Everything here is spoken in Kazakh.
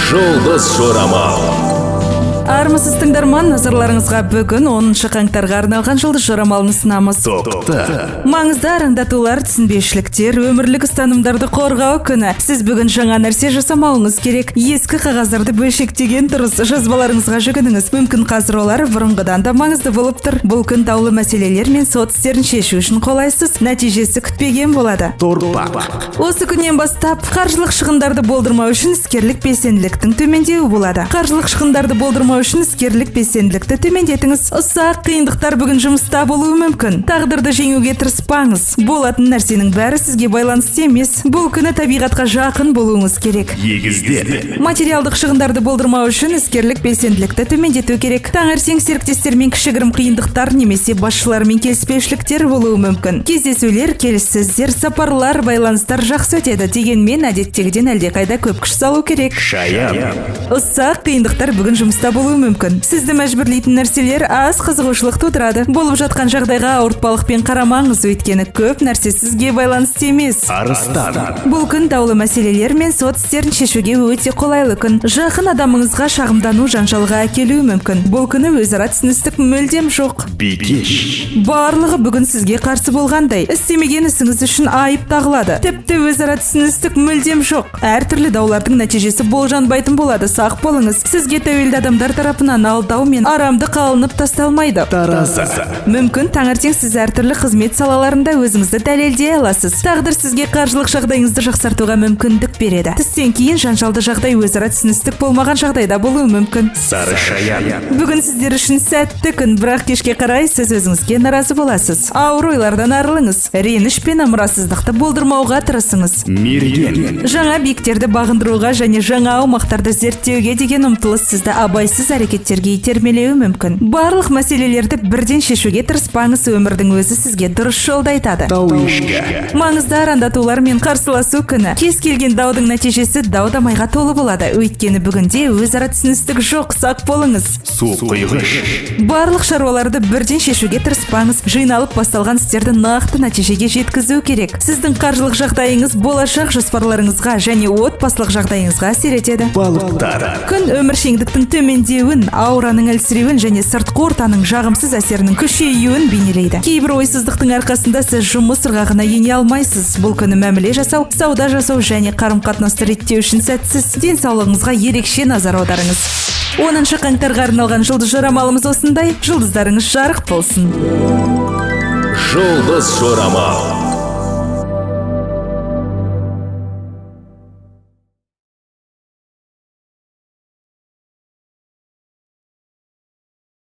Жұлдыз жорамал. Армысыз, тыңдарман! Назарларыңызға бүгін 10 қаңтарға арналған жұлдыз жорамалын ұсынамыз. Тоқта. Маңызды арандатулар, түсінбеушіліктер, өмірлік ұстанымдарды қорғау күні. Сіз бүгін жаңа нәрсе жасамауыңыз керек. Ескі қағаздарды бөлшектеген дұрыс. Жазбаларыңызға жүгініңіз. Мүмкін, қазір олар бұрынғыдан да маңызды болып тұр. Бұл күн даулы мәселелер мен сот істерін шешу үшін қолайсыз. Нәтижесі күтпеген болады. Торпақ. Осы күннен бастап қаржылық шығындарды болдырмау үшін іскерлік белсенділіктің төмендеуі болады. Қаржылық шығындарды болдырмау үшін іскерлік белсенділікті төмендетіңіз. Ұсақ қиындықтар бүгін жұмыста болуы мүмкін. Тағдырды жеңуге тырыспаңыз. Болатын нәрсенің бәрі сізге байланысты емес. Бұл күні табиғатқа жақын болуыңыз керек. Егіздер. Материалдық шығындарды болдырмау үшін іскерлік белсенділікті төмендету керек. Таңертең серіктестермен кішігірім қиындықтар немесе басшылармен келіспеушіліктер болуы мүмкін. Кездесулер, келіссөздер, сапарлар, байланыстар жақсы өтеді. Дегенмен әдеттегіден әлдеқайда көп күш салу керек. Шаян. Ұсақ қиындықтар бүгін жұмыста болуы мүмкін. Сізді мәжбүрлейтін нәрселер аз қызығушылық тудырады. Болып жатқан жағдайға ауыртпалықпен қарамаңыз, өйткені көп нәрсе сізге байланысты емес. Арыстан. Бұл күн даулы мәселелер мен сот істерін шешуге өте қолайлы күн. Жақын адамыңызға шағымдану жанжалға әкелуі мүмкін. Бұл күні өзара түсіністік мүлдем жоқ. Бикеш. Барлығы бүгін сізге қарсы болғандай. Істемеген ісіңіз үшін айып тағылады. Тіпті өзара түсіністік мүлдем жоқ. Әртүрлі даулардың нәтижесі болжанбайтын болады. Сақ болыңыз. Сізге тәуелді адамдар тарапынан алдау мен арамдық алынып тасталмайды. Таразы. Мүмкін, таңертең сіз әртүрлі қызмет салаларында өзіңізді дәлелдей аласыз. Тағдыр сізге қаржылық жағдайыңызды жақсартуға мүмкіндік береді. Түстен кейін жанжалды жағдай өзара түсіністік болмаған жағдайда болуы мүмкін. Сары шаян. Бүгін сіздер үшін сәтті күн, бірақ кешке қарай сіз өзіңізге наразы боласыз. Ауыр ойлардан арылыңыз. Реніш пен ымырасыздықты болдырмауға тырысыңыз. Мерген. Жаңа биіктерді бағындыруға және жаңа аумақтарды зерттеуге деген ұмтылыс сізді абайсыз әрекеттерге итермелеуі мүмкін. Барлық мәселелерді бірден шешуге тырыспаңыз, өмірдің өзі сізге дұрыс жолды айтады. Тау ешкі. Маңызды арандатулар мен қарсыласу күні. Кез келген даудың нәтижесі дау дамайға толы болады. Өйткені бүгінде өзара түсіністік жоқ, сақ болыңыз. Су құйғыш. Барлық шаруаларды бірден шешуге тырыспаңыз. Жиналып басталған істерді нақты нәтижеге жеткізу керек. Сіздің қаржылық жағдайыңыз болашақ жоспарларыңызға және отбасылық жағдайыңызға әсер етеді. Балықтар. Күн өміршеңдіктің төмендеуін, аураның әлсіреуін және сыртқы ортаның жағымсыз әсерінің күшеюін бейнелейді. Кейбір ойсыздықтың арқасында сіз жұмыс ырғағына ене алмайсыз. Бұл күні мәміле жасау, сауда жасау және қарым-қатынасты реттеу үшін сәтсіз. Денсаулығыңызға ерекше назар аударыңыз. 10 қаңтарға арналған жұлдыз жорамалымыз осындай. Жұлдыздарыңыз жарық болсын. Жұлдыз жорамал.